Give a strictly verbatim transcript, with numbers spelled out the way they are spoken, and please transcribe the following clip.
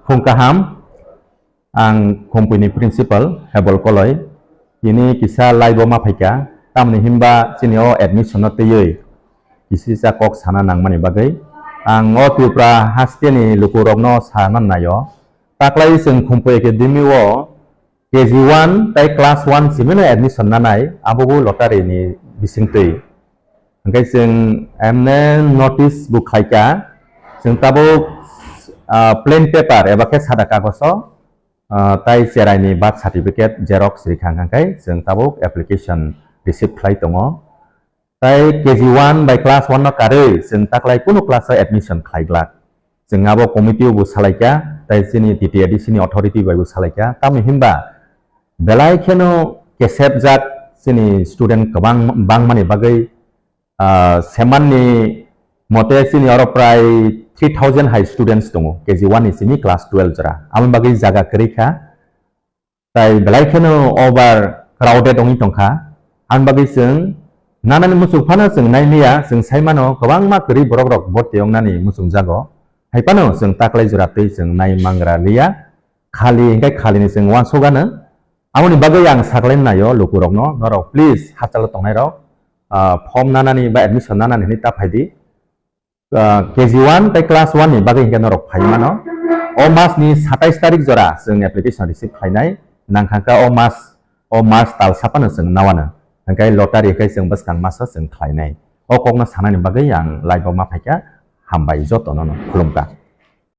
Phung kaham, ang Khumpui ni principal Hebol Koloi. Tini kisa live o ma phaikha, tamni himba chini o admission no twiwi kisisa kok sana nangmani bagwi. Ang o Tripura haste ni lukurokno sana naio. Taklai chwng Khumpui Academy o K G one tai class one simino admission nanai, abo bo lottery ni bisingtwi. Hingke chwng emne notice bo khlaikha, chwng tabuk, ah, plain paper eba khe sada kagoso, ah, tai cherai ni birth certificate xerox rikha hingke chwng tabuk application receive khlai tongo. Tai K G one bai class one no karwi chwng taklai kunu class o admission khlai glak. Chwng abo committee o bo salaikha, tai chini T T A D C ni authority bai bo salaikha. Tamni himba belai kheno kesepjak chini student kwbang bangmani bagwi, ah, semanni mote chini oro prai three thousand hai students tongo, K G one ni simi class twelve jora. Aboni bagwi jaga kwrwi kha. Tai belai kheno over crowded wngwi tongkha. Ang bagwi chwng nanani muchuk phano chwng naimaya, chwng saimano kwbangma kwrwi borok rok borti wngnani muchungjago. Hai phano chwng taklai jora twi chwng nai mangra liya. Khali hingke khalini chwng uansukgano. Aboni bagwi ang saklai naio lukurokno, norok please hachalo tongnairok, ah, form nanani ba admission nanani hinwi ta phaidi. Ah, K G one tai class one ni bagwi hingke norok phai mano. O mas ni satais tarik jora chwng application receive khlainai, nangkha kha o mas, o March tal sapano chwng nawano. Hingke lottery hingke chwng bwskang masa chwng khlainai. O kokno sanani bagwi ang live o ma phaikha, hambai jotono no khulumkha.